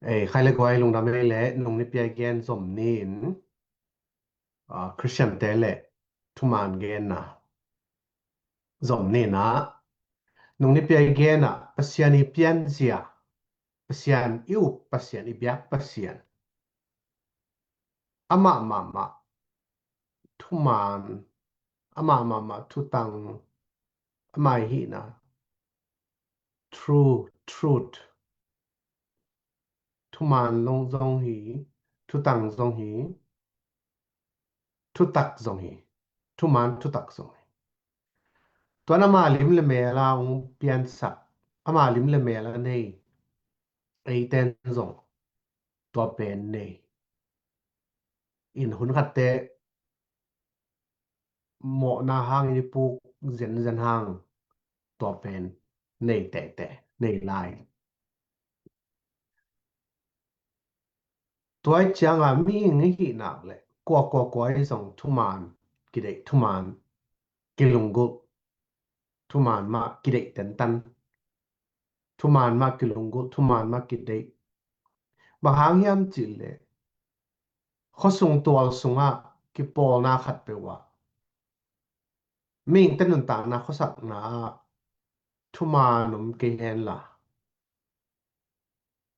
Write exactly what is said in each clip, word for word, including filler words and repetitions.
Ei, khai le guai lungdam ei le, nung nipi a i gen zom ni in, ah, Christian te le thuman genna zom ni in ah, nung nipi a i gen ah, Pasian i pianzia, Pasian i up Pasian, i biak Pasian, amah mahmah thuman, amah mahmah thutang, amah i hihna, true, truth, thuman long zong hi, thutang zong hi, thutak zong hi, thuman thutak zong hi. Tuan ama lim le mel a hong piansak, ama lim le mel a nei, eiten zong tua pen nei in, hun khatte mawhna hangin i puk zenzen hang tua pen nei tehteh, nei lai. Tua i cianga mihing i hih nak le kua kua kua i zong thuman kideih, thuman kilunggulh, thuman mah kideih tentan, thuman mah kilunggulh, thuman mah kideih. Bang hang hiam cih le khuasung tual sungah kipawlna khat peuh ah, mihingte nuntakna khuasakna ah thuman om kei henla,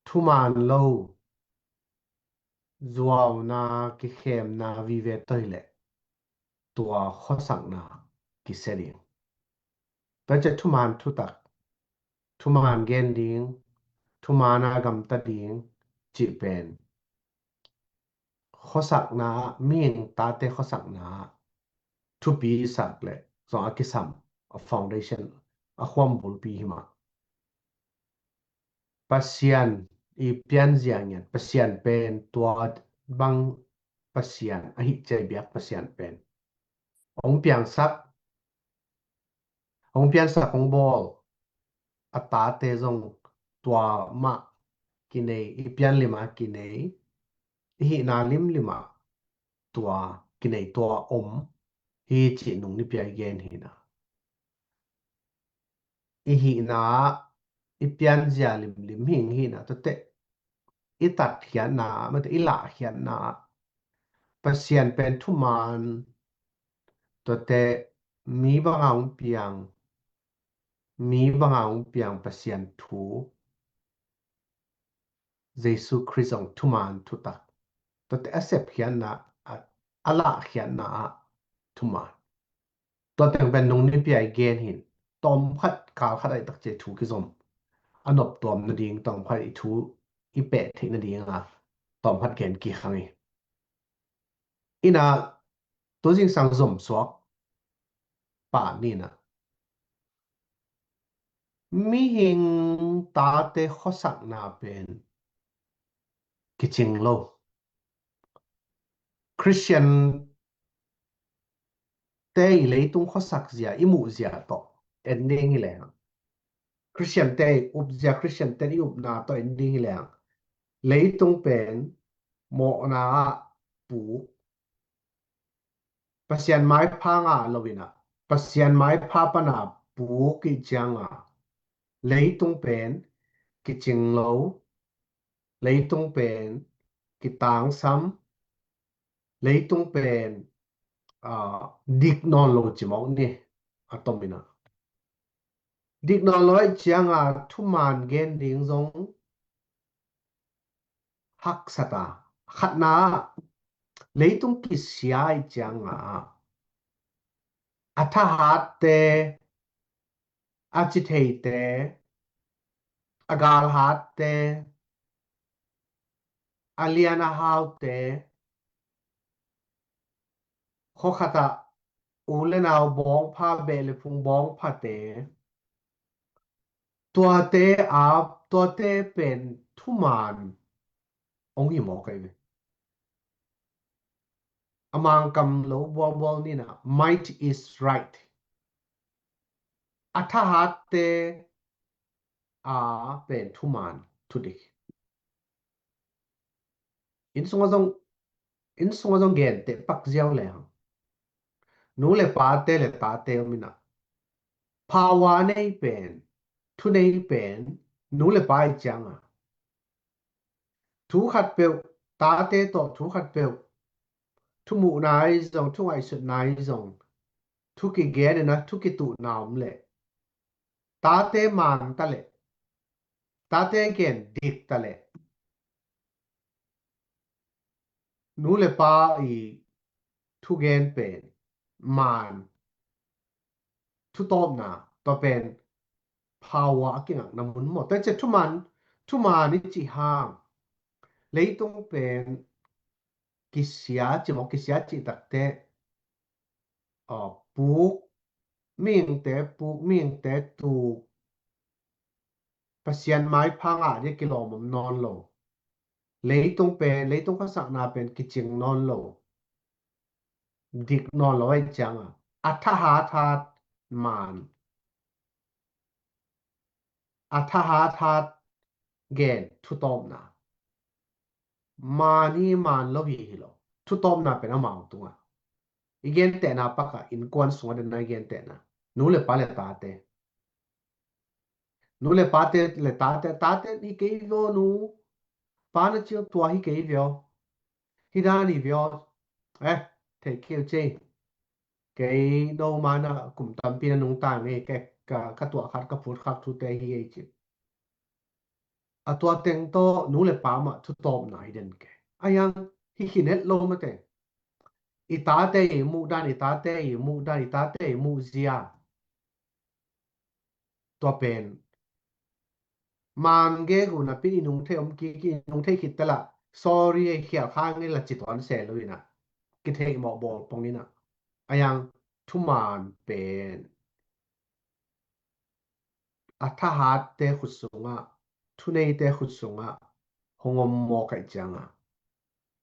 thuman lo zuauna, kikhemna vive tawh hileh tua khuasakna kisia ding. Tua ciah thuman thutak, thuman gen ding, thuman a gamta ding cih pen khuasakna ah, mihing tate khuasakna ah thupi sak le zong a kisam, a foundation, a khuam bulpi hi mah. Pasian i pianzia ngiat, Pasian pen tua bang Pasian ahih ciang i biak Pasian pen hong piangsak, hong piansak, hong bawl a tate zong tua mah kinei, i pian lim ah kinei, i hihna limlim ah tua kinei, tua om hi cih nung nipi a i gen hi na. I hihna, i pianzia limlim hi, i hihna tuate i tatkhiatna, mate i lahkhiatna, Pasian pen thuman, tuate mi banga hong piang, mi banga hong piang Pasian thu, Jesu Khrist zong thuman thutak, tuate a sepkhiatna, a, a lahkhiatna ah thuman. Tua teng pen nung nipi a i gen hi in, tawmkhat kalkhat a i takcia thu kizom, a noptuam nading tawmkhat i thu i peh theih nading a tawmkhat gen kik hang hi. Ina, tu zingsang zomsuak pah ni na, mihing tate khuasakna pen kicing lo. Christian te i leitung khuasak zia, i muh zia tawh en ding hi leng, Christian te i up zia, Christian te i upna tawh en ding hi leng, leitung pen mawhna ah puk, Pasian maipha ngah lo in ah, Pasian maipha pana puk i cianga, leitung pen kicing lo, leitung pen kitangsam, leitung pen, ah, dik nawn lo ci mawk ni, a tom in ah. Dik nawn lo i cianga thuman gen ding zong haksat a, khatna, leitung kisia i cianga a thahatte, a citheite, a galhatte, a lian a haute, khuakhatah u le nau bawngpha, beh le phung bawngphate, tuate a, tuate pen thuman hong hi mawk ahi ve. A Mangkam lo bualbual ni na, might is right. A thahatte a pen thuman, thudik. Inn sunga zong, inn sunga zong gente pak ziau leng, nu le pate le tate om in ah, phawa nei pen, thu nei pen nu le pa i cianga, Thu khatpeuh, tate tawh thu khatpeuh, thu muhna i zong, thu ngaihsutna i zong, thu kigen in a, thu kituhna om leh, tate man ta leh, tate gen dik ta leh, nu le pa i thugen pen man, thutawpna, tua pen power a kingakna mun maw. Tua ciang thuman, thuman i cih hang, leitung pen kisia cih maw, kisia cih takte, aw, puk mihingte, puk mihingte, tuk, Pasian maipha ngah ding kilawm om nawn lo. Leitung pen, leitung khuasakna pen kicing nawn lo. Dik nawn lo ahih ciangin a thahat hat man, a thahat hat gen thutawpna. Man hi man lo hi hi lo. Thutawpna pen amau tungah. I gentehna pakah innkuan sungah den a i gentehna. Nu le pa le tate. Nu le pate le tate, tate hi kei vio nu. Pa na cil tua hi kei vio. Hi dan hi vio. Eh, thei kei uh cei. Kei no mana kum tampi na nungta ngei kei ka, ka tuah khat ka phut khat thute hi ei ci. A tua teng tawh nu le pa mah thutawpna hi den kei. A yang hi khin het lo mate. I tate i muh dan, i tate i muh dan, i tate i muh zia. Tua pen man gegu napi i nung thei om kik, i nung thei khit tela, sorry, ei khial khang ei la ci tuan se lo ina. Kithei mawh bawl pong ina. A yang thuman pen a thahatte khut sungah, thuneite khut sungah hong om mawk ahih ciangin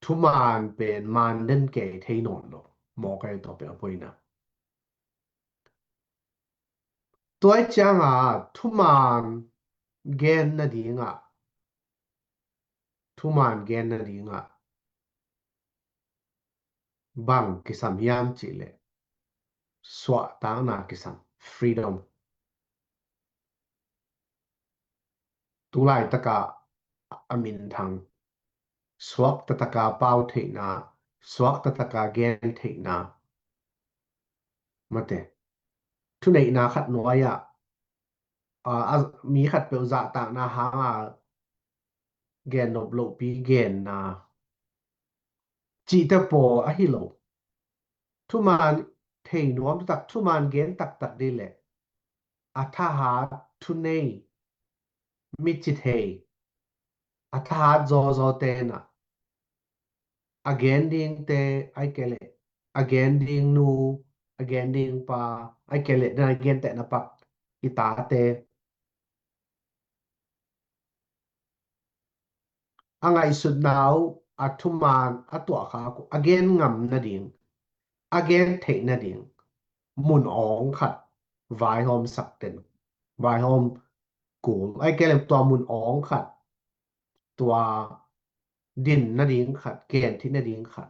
thuman pen man den kei thei nawn lo mawk ahih tua pen a poina. Tua ahih ciangin thuman gen nadingah, thuman gen nadingah bang kisam hiam cihleh suahtakna kisam, freedom. Tulaitaka a minthang, suaktataka pau theihna, suaktataka gen theihna. Mate, thuneihna khat nuai-ah, a, a, mi khat peuh zahtakna hanga gen nop lohpi genna cihte pawl ahi lo. Thuman thei nuam taktak, thuman gen taktak dih leh a thahat thunei, mici thei, a thahat zawzaw tenah a gen dingte, ai kei leh a gen ding nu, a gen ding pa, ai kei leh den a gentehna pak i tate a ngaihsutna uh a thuman a tuahkhak uh a gen ngam nading, a gen theih nading mun awng khat vaihawm sak den, vaihawm kul, ai kei leh tua mun awng khat, tua din nading khat, gen theih nading khat,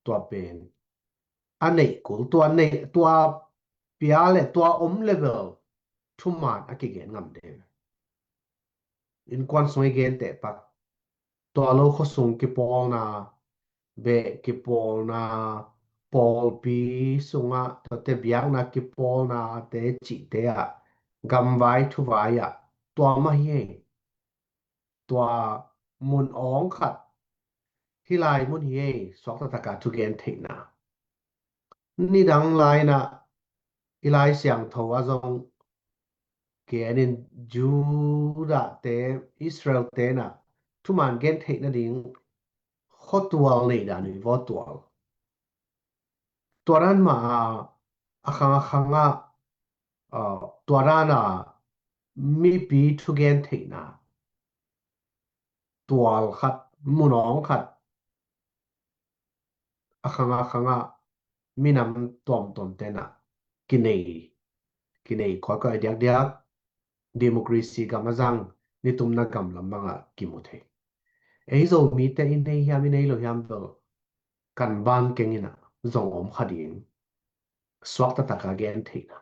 tua pen a neih kul, tua neih, tua pia le tua om level thuman a kigen ngam ding. Innkuan sung i genteh pak, tua lo khuasung kipawlna, beh kipawlna, pawlpi sungah tuate biakna kipawlnate cihte ah, gamvai thuvai ah tua mah hi ei. Tua mun awng khat, hih lai mun hi ei, suaktataka thugen theihna. Nidang lai-inah i Lai Siangtho ah zong genin Judah-te, Israel-te inah thuman gen theih nading khuatual nei dan uh hi vaw tual. Tua dan mah a, a khang a khangah, a, tua dan a mipi thugen theihna tual khat, mun awng khat, a khang a khangah minam tuamtuam tenah kinei, kinei kawikawi diakdiak, democracy gam a zang, nitumna gam lam bangah kimu thei. Ei Zomite i nei hiam, i nei lo hiam bel, kan ban keng inah zong om kha ding. Suaktataka gen theihna.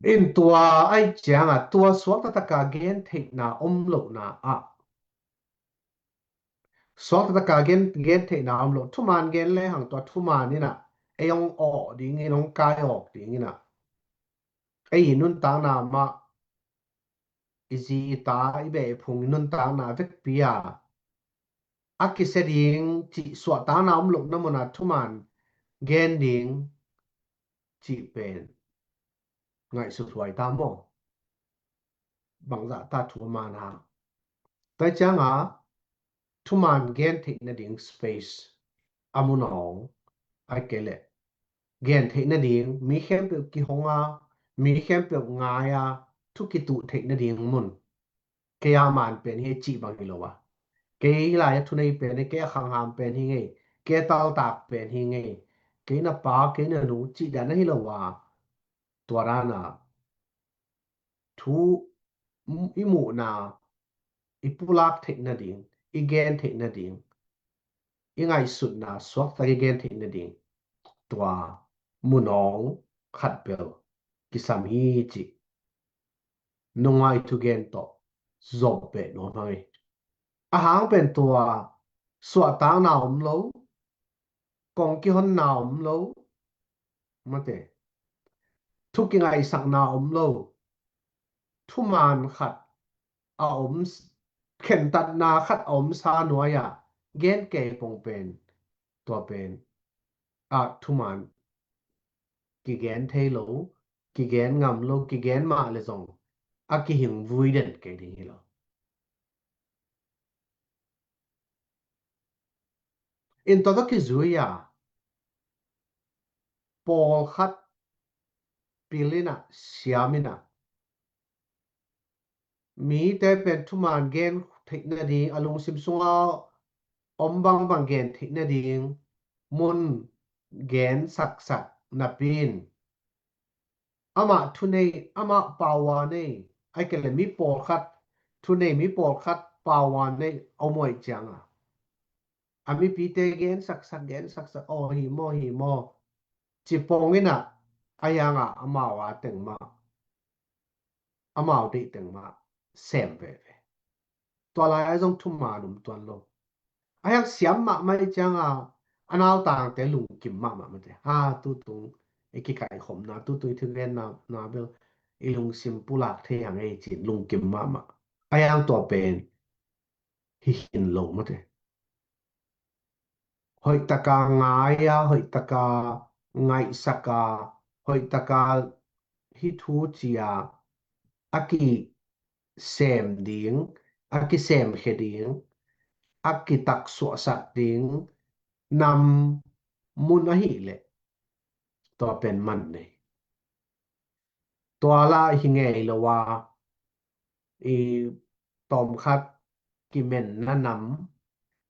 In tua ahih ciangah, tua suaktataka gen theihna om lohna ah, Suakta taka gen, gen theihna om lo. Thuman gen le hang tua thuman inah ei hong awk dingin, hong kai awk dingin ah, ei i nuntakna mah, i zi i ta, i beh i phung i nuntakna vekpi a a kisia ding cih suahtakna om lohna munah thuman gen ding cih pen ngaihsut huai ta maw? Bangzah ta thu a man hang. Tua cianga thuman gen theih nading space a mun awng, ai kei leh gen theih nading mi khempeuh kihong a, mi khempeuh ngai a, thu kituh theih nading mun. Kei a man pen hi cih bang hi lo a, kei lai a thunei pen hi, kei a khangham pen hi ngei, kei a taltak pen hi ngei, kei na pa, kei na nu cih dan ahi lo a, tua dana thu i muhna, i pulak theih nading, i gen theih nading, i ngaihsutna suaktak i gen theih nading, tua mun awng khat bel kisam hi cih nungai thugen tawh zop beh nuam hang hi. A hang pen tua suahtakna om lo, kong kihonna om lo, mate, thu kingaihsakna om lo, thuman khat a om, khentatna khat a om sa nuai-ah gen kei pong pen, tua pen a thuman kigen thei lo, kigen ngam lo, kigen mah le zong a kihing vui den kei ding hi lo. In tua tawh kizui a, pawlkhat pil inah, siam inah, mite pen thuman gen theih nading, a lungsim sunga om bangbang gen theih nading mun gen saksak napi in, amah thunei, amah power nei, ai kei leh mi pawlkhat thunei, mi pawlkhat power nei a om uh ahih cianga, a mipite gen saksak, gen saksak, aw hi maw, hi maw, ci pong inah, a hianga amau a teng mah, amau deih teng mah sem veve. Tua lai a zong thuman um tuan lo. A hiang siam mahmah i cianga a nautangte lungkim mahmah mate. Ha, tutung i kikaikhopna, tutung i thugenna, na bel i lungsim pulak thei hang ei ci-in lungkim mahmah. A hiang tua pen hi hin lo mate. Hoih taka ngai a, hoih taka ngaihsak a, hoih taka hi thu ci a, a kisem ding, a kisemkhia ding, a kitaksuahsak ding nam mun ahih leh tua pen man nei. Tua lah hi ngei lo a, i tawmkhat kimenna nam,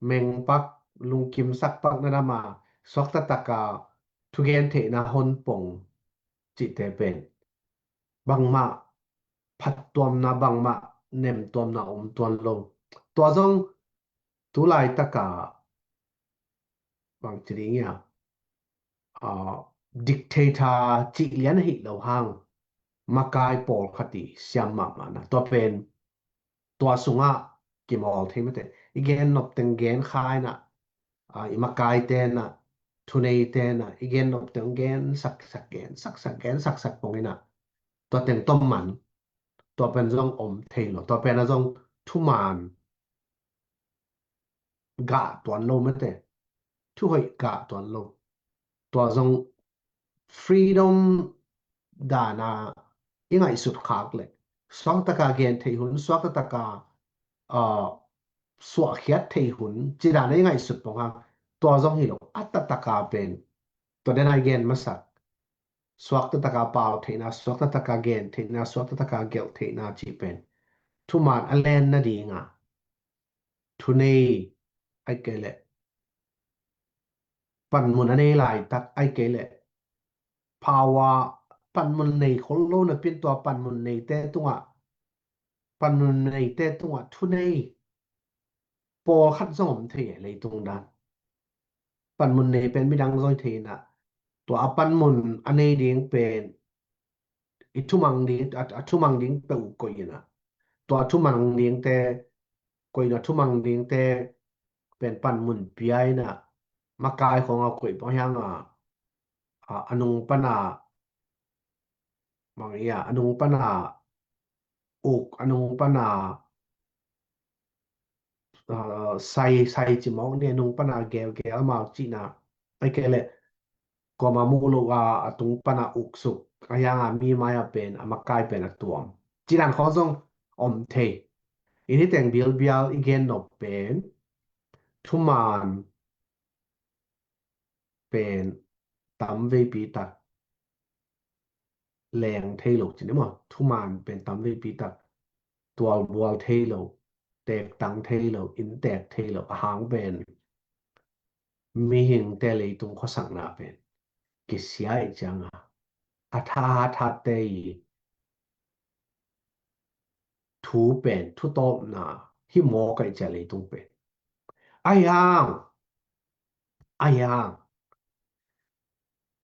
mengpak, lungkimsak pakna nam a suakta taka thugen theihna hon pong cihte pen bangmah phattuamna, bangmah nemtuamna om tuan lo. Tua zong tulaitaka bangci ding ia, dictator cih lian ahi lo hang, makai pawlkhat i siam mahmahna. Tua pen tua sungah kimawl thei mate. I gen nop teng gen khaina, i makai tena, thunei tena, i gen nop teng gen saksak, gen saksak, gen saksak pongina, tua teng tom man. Tua pen zong om thei lo. Tua pen a zong thuman gah tuan lo mate. Thuhoih gah tuan lo. Tua zong freedom dana i ngaihsut khak leh, suakta taka gen theih hun, suakta taka suahkhiat theih hun ci dana i ngaihsut pong hang. Tua zong hi lo, a taktak a pen tua dena i gen masak, suakta taka pau theihna, suakta taka gen theihna, suakta taka gelh theihna cih pen thuman a len nadinga thunei, ai kei leh panmun a nei laitak, ai kei leh power, panmun nei khol lo napi in tua panmun neite tungah, panmun neite tungah thunei pawlkhat zong om thei e, leitung dan. Panmun nei pen midang zong thei inah, tua a panmun a nei ding pen i thumang ding, a, a thumang ding peuh koi inah, tua a thumang dingte, koi inah thumang dingte pen panmun pia in a, makai khawng a koih pah hiang a, a, a nung pan a, mang ia, a nung pan a uk, a nung pan a, a, sai, sai ci mawk ni, a nung pan a gelgel amau cihna. Ai kei leh, kuama muh loh a, a tung pan a uk suk, a hiang a mi mai a pen, a makai pen a tuam. Cih dan khawng zong om thei. I ni teng bilbial i gen nop pen, thuman pen tam veipi tak leng thei lo ci ni maw. Thuman pen tam veipi tak tualbual thei lo, tektang thei lo, inntek thei lo, a hang pen mihingte leitung khuasakna pen kisia i ciang a, a tha, a thate i thu pen, thu tawpna hi mawk a i cia leitung pen. A hiang, a hiang,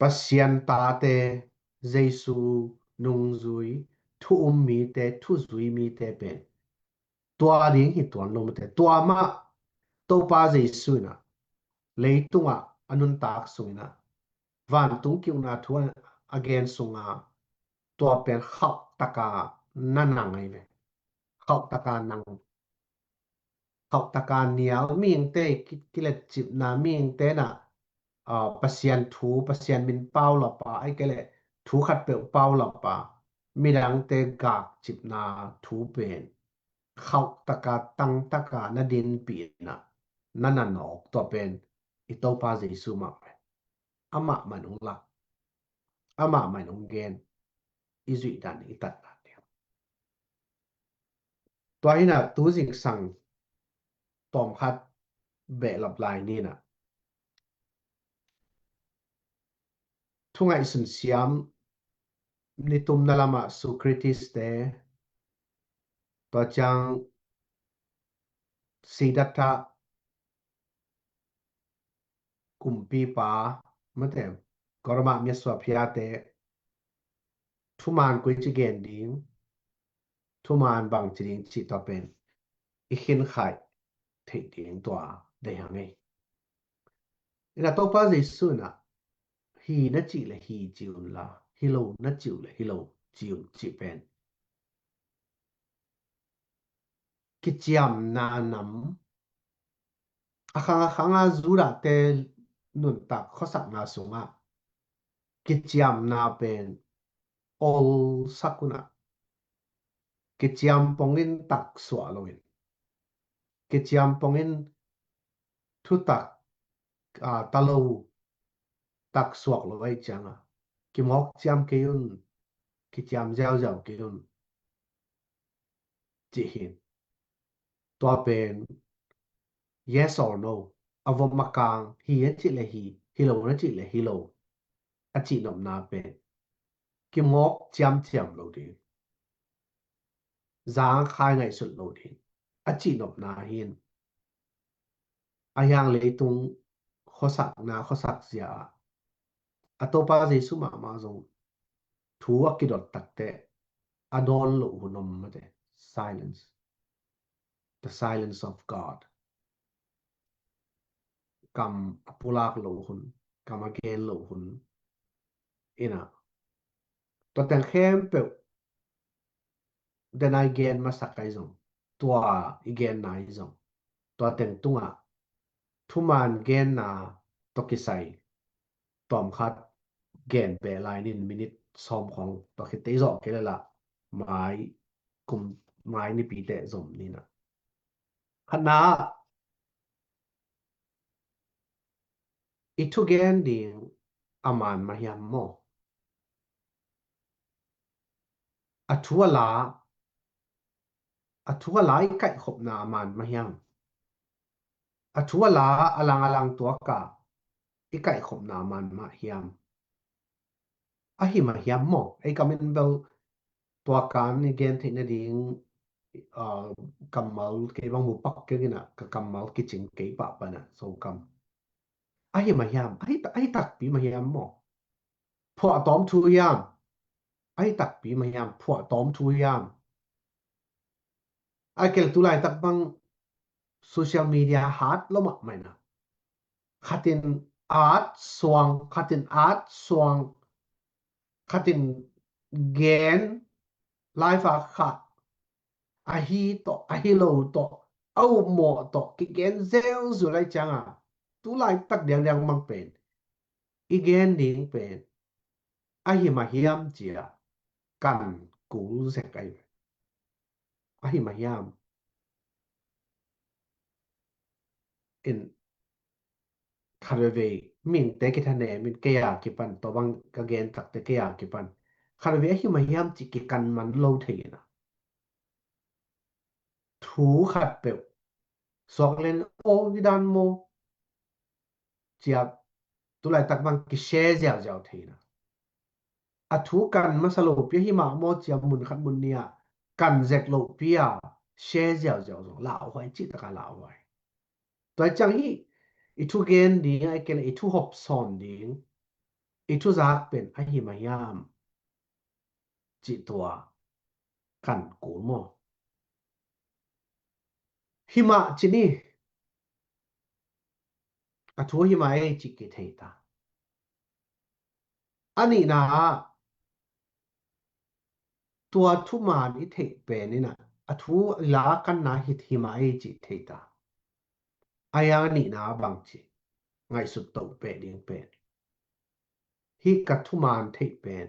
Pasian tate, Jesu nungzui, thu um mite, thu zui mite pen tua ding hi tuan lo mate. Tua mah Topa Jesu in a, leitungah a nuntak sung in a, vantung ki-ukna thu a, a gen sung a, tua pen khauh taka na nang ahi ve. Khauh taka nang. Khauh taka nial, mihingte ki-, kiletcipna, mihingte na, ah, Pasian thu, Pasian min paulap a, ai kei leh thu khatpeuh paulap a, midangte gakcipna thu pen khauh taka, tang taka na dinpih in a, na na nawk, tua pen i Topa Jesu mah pen. Amah mah in hong lak, amah mah in hong gen, i zuih dan i tatna ding. Tua hi in a, tu zingsang tawmkhat behlap lai ni in a, thu ngaihsun siam ni tumna lamah Socrates te, tua ciang Siddhartha kumpipa, mate, Gautama miasuaphia te, thuman koici gen ding, thuman bangci ding cih tua pen i khinkhai theih ding tua deih hang ei. In a, Topa Jesu in a, hi na cih leh hi ci un la, hi lo na cih uh leh hi lo ci un cih pen kiciamna nam, a khang a khang a Judah te nuntak khuasakna sungah kiciamna pen olsak un a, kiciam pongin taksuah lo in, kiciam pongin thutak, a, ta lo, taksuak lo ahih ciang a, kimawk ciam kei un, kiciam ziauziau kei un, cih hi. Tua pen yes or no, a vom a kang, hi a cih leh hi, hi lo na cih leh hi lo, a cihnopna pen kimawk ciamciam lo ding, zangkhai ngaihsut lo ding, a cihnopna hi in, a hiang leitung khuasakna, khuasak zia ah a Topa Jesu mahmah zong thu a kidot takteh a dawn loh hun om mate. Silence. The silence of God. Kam a pulak loh hun, kam a gen loh hun. In a, tua teng khempeuh, den a i gen masak ahi zong, tua i genna ahi zong, tua teng tungah thuman genna tawh kisai tawmkhat gen peh lai nin, minit sawm khawng, tua khit teh i zawh kei leh lah mai kum, mai nipi teh zom ni in a. Khatna, i thugen ding a man mah hiam maw? A thu a la, a thu a la i kaihkhopna a man mah hiam? A thu a la a lang a lang tuak a i kaihkhopna a man mah hiam? A hi mah hiam maw? Ei kam in bel tua kan i gen theih nading, ah, kammal kei bang mu pak keng in a, ka kammal kicing kei pah pan a, so kam. A hi mah hiam? A hi ta-, a hi takpi mah hiam maw? Phuahtawm thu hiam? A hi takpi mah hiam? Phuahtawm thu hiam? A kel tu laitak bang social media hat lo mahmah in ah, khatin at suang, khatin at suang, khatin gen, live ah khat, ahi tawh, ahi lo tawh, a upmawh tawh kigen zelzel lai ciangah, tu laitak diangdiang mang pen i gen ding pen ahi mah hiam ci-a kan kul zek ahi ve. Ahi mah hiam? In khat veivei mihingte kithanem in, kei a kipan, tua bang ka gen takte kei a kipan, khat veivei ahi mah hiam ci kikan man lo thei in ah, thu khatpeuh suak len, aw, hi dan maw, ci-a tu laitak bang ki-share ziauziau thei in ah, a thu kan masa lopi ahi mah maw ci-a mun khat mun nih ah kan zek lopi-a share ziauziau zong lauhuai, cihtak a lauhuai. Tua ciang hih i thugen ding, ahih kei leh i thu hawmsawn ding, i thuzak pen ahi mah hiam cih tua kan kul maw? Hi mah ci ni. A thu hi mah ei cih kithei ta. A nihna ah, tua thuman i theih pen in ah, a thu i la kanna hi, hi mah ei cih thei ta. A hiang a nihna bang ci, ngaihsut toh peh ding pen, hih ka thuman theih pen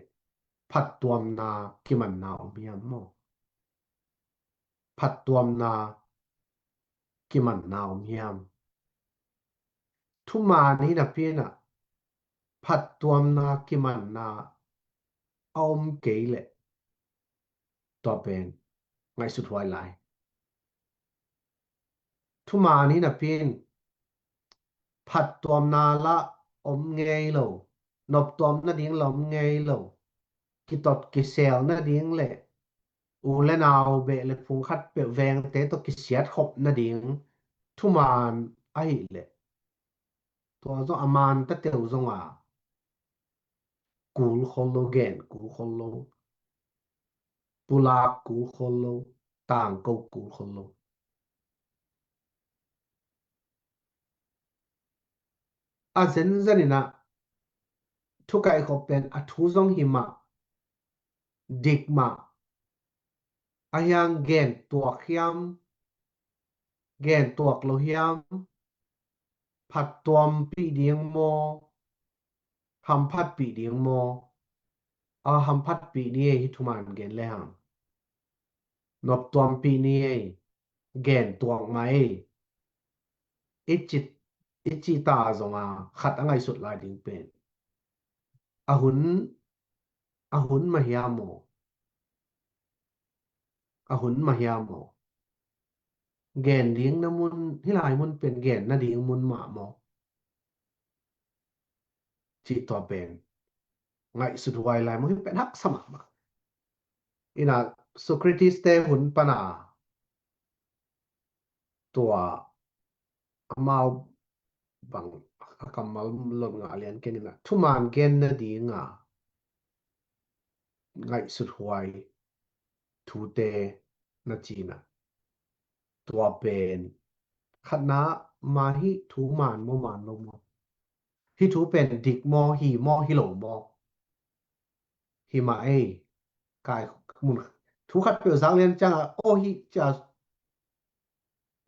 phattuamna kimanna om hiam maw? Phattuamna kimanna om hiam? Thuman hi napi in ah, phattuamna kimanna a om kei leh, tua pen ngaihsut huai lai. Thuman hi napi in, phattuamna lah om ngei lo, noptuam nading lah om ngei lo, kitot kisel nading leh u le nau, beh le phung khatpeuh, vengte tawh kisiat khop nading thuman ahih leh, tua zong a man ta teu zong a kul khol lo, gen kul khol lo, pulak kul khol lo, tangko kul khol lo. A zenzen in ah, thukaihkhop pen a thu zong hi mah, dik mah, a hiang gen tuak hiam, gen tuak lo hiam, phattuampih ding maw, hamphatpih ding maw? A hamphatpih ni ei, hih thuman gen le hang. Noptuampih ni ei, gen tuak mah ei, i ci, i ci ta zong a, khat a ngaihsut lai ding pen, a hun, a hun mah hiam maw? A hun mah hiam maw? Gen ding na mun, hih lai mun pen gen nading mun mah maw? Cih tua pen ngaihsut huai lai maw? Hih pen haksa mahmah. In ah, Socrates te hun pan a, tua amau bang a kammal lot ngah lian ken in ah, thuman gen nading a ngaihsut huai thute na ci in ah, tua pen khatna, mah hih thu man maw, man lo maw? Hih thu pen dik maw, hi maw, hi lo maw? Hi mah ei. Kai mun thu khatpeuh zak lian ciang a, aw, hih ci-a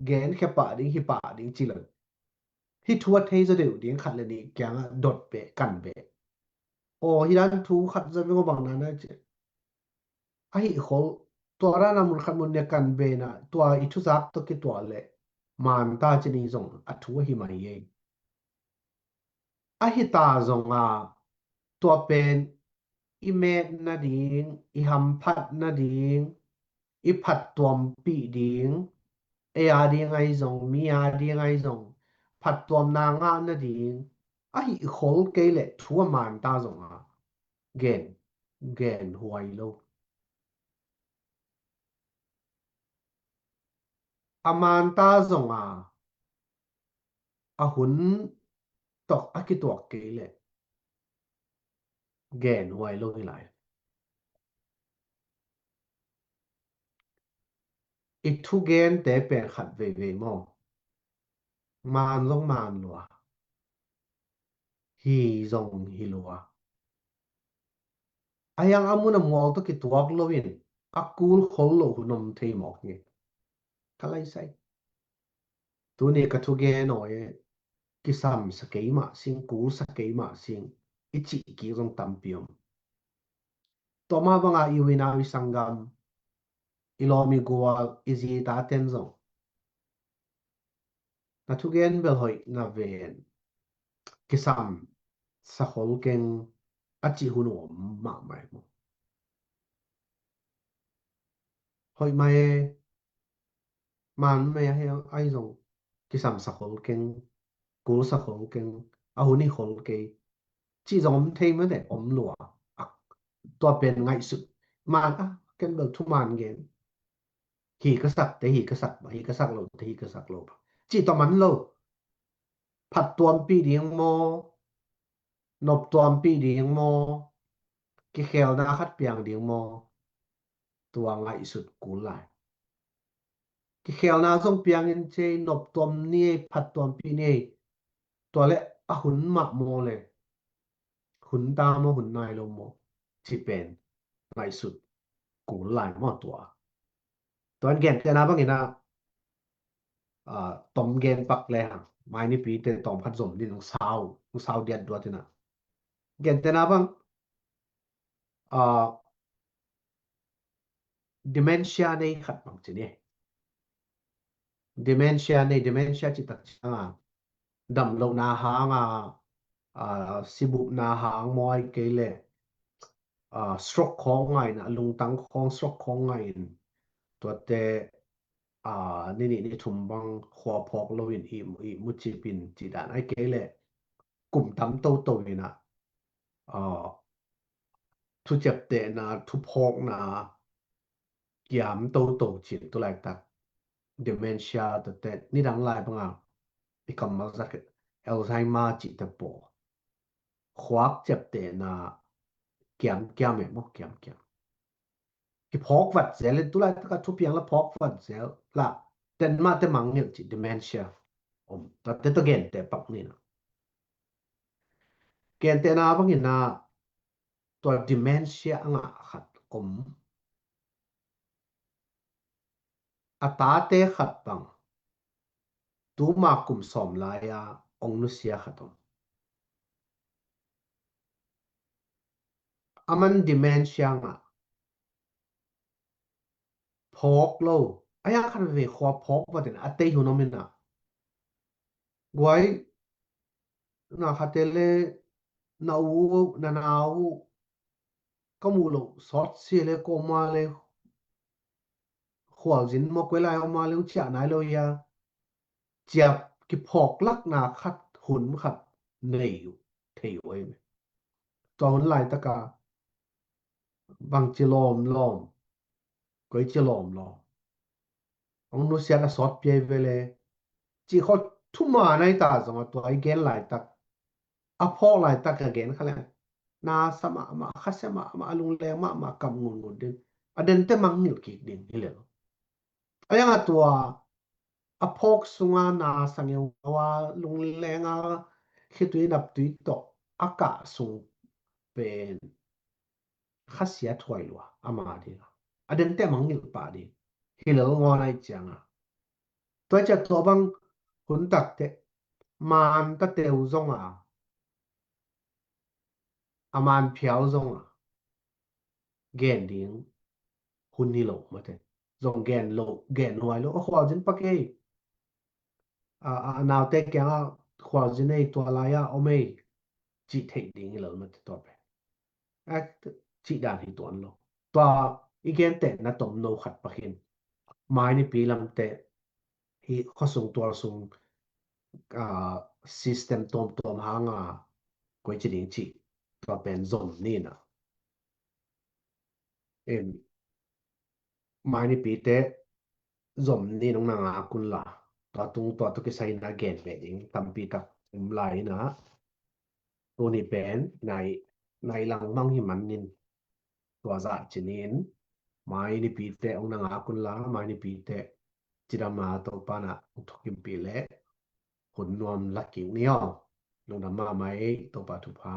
gen khia pah ding, hi pah ding ci lo. Hih thu a thei zaw deuh ding khat le nih kiangah dot beh, kan beh. Aw, hih dan thu khat zaw beng aw, bang na na ci. Ahi khol, tua dan a mun khat mun nih kan beh in ah, tua i thuzak tawh kituak leh man ta ci ni zong a thu ahi mah hi ei. Ahi ta zong a, tua pen i met nading, i hamphat nading, i phattuampih ding, ei a ding ahi zong, mi a ding ahi zong, phattuamna ngah nading ahi khol kei leh thu a man ta zong a, gen, gen huai lo. A man ta zong a, a hun tawh a kituak kei leh gen huai lo hi lai. I thugente pen khat veivei maw, man zong man lua, hi zong hi lua. A hiang a mun a mual tawh kituak loin a kul khol lo hun om thei mawk hi. Ka laisai. Tuni ka thugen aw e, kisam sa kei mah sing, kul sa kei mah sing, i cih kik zong tampi om. Tua mah banga i u i nau i sanggam, i lawm i gual, i zi i taten zong na thugen bel hoih na ven, kisam sa khol keng a cih hun om mahmah hi maw. Hoih mah e, man mah e, ahi zong kisam sa khol keng, kul sa khol keng, a hun hi khol kei, cih zong om thei mah e, om lua. A, tua pen ngaihsut. Man a, ken bel thuman gen. Hi ka sak te hi ka sak, hi ka sak lo te hi ka sak lo. Cih tawh man lo. Phat tuampih ding maw, nop tuampih ding maw, kikhelna khat piang ding maw, tua ngaihsut kul lai. Kikhelna zong piangin cei, nop tuam ni ei, phat tuampih ni ei, tua le a hun mah maw le, hun ta maw, hun nai lo maw, ci pen ngaihsut kul lai maw tua. Tuan gentehna bangin a, a, tom gen pak le hang, mai nipi te tawm khat zom din hong sau, hong sau diat duat in a. Gentehna bang, a, dementia nei khat bang ci ni. Dementia nei, dementia ci tak ciang a, damlohna hang a, a, sibupna hang maw, ai kei le, a, stroke khawng ngah in, a lungtang khawng stroke khawng ngah in, tuate, a, ni nih ni thum bang khua phawk loin ihmu, ihmu cip in cih dan, ai kei le kum tam toto in a, a, thuciaptehna, thuphawkna kiam toto cin tu laitak. Dementia tuate, nidang lai banga i kammal zak Alzheimer cihte paw. Khuak ciaptehna kiamkiam e maw, kiamkiam. Kiphawk vat zel in tu laitaka thupiang la phawk vat zel la, den mah te mangngilh cih dementia om. Tuate tawh genteh pak ni na. Gentehna bangin a, tua dementia a ngah khat om. A tate khat bang, tuma kum sawm lai-a hong nusia khat om. Aman dementia ngah, phawk lo. A hiang khat veve khua phawk vat in a tei hun om in a. Guai, na khate le, na u, na nau, ka muh loh sawt sia le, kawma le, khualzin maw, koi lai om a le, hong ciah nai lo hia, ciah kiphawk lakna khat, hun khat nei uh, thei uh ahi me. Tua hun laitaka bangci lawmlawm, koici lawmlawm, hong nusiat a sawt piai vele, cih khawng thuman ahi ta zong a, tua i gen laitak, a phawk laitak a gen kha leng, na sa mahmah, khasia mahmah, a lungleng mahmah, kam ngunngun ding, a dente mangngilh kik ding hi lel. A hiang a tua a phawk sunga na sa ngeungau a, lunglenga khitui naptui tawh a kah sung pen khasia thuai lua ama ding a, a dente mangngilh pah ding hi lel ngawn ahi cianga. Tua ciah tua bang hun takte man ta teu zonga, a man phial zonga gen ding hun hi lo mate. Zong gen lo, gen huai lo, a khualzin pak ei, a, a, a naute kianga khualzin ei, tua lai-a om ei, cih theih ding hi lo mate tua pen. A, cih dan hi tuan lo. Tua i gentehna tomno khat pak hin, mai nipi lamte hi khuasung tualsung, a, system tuamtuam hanga koici ding cih tua pen zom ni na. Em, mai nipite zom ni nong na ngak un la, tua tung tua tawh kisai na gen ve ding tampi tak um lai na. Tuni pen nai, nai langmang hi manin tua zah cinin mai nipite hong na ngak un la, mai nipite cidam a Topa na hong thukimpih leh hun nuam la kik ni aw. Lungdam mahmah ei, Topa thupha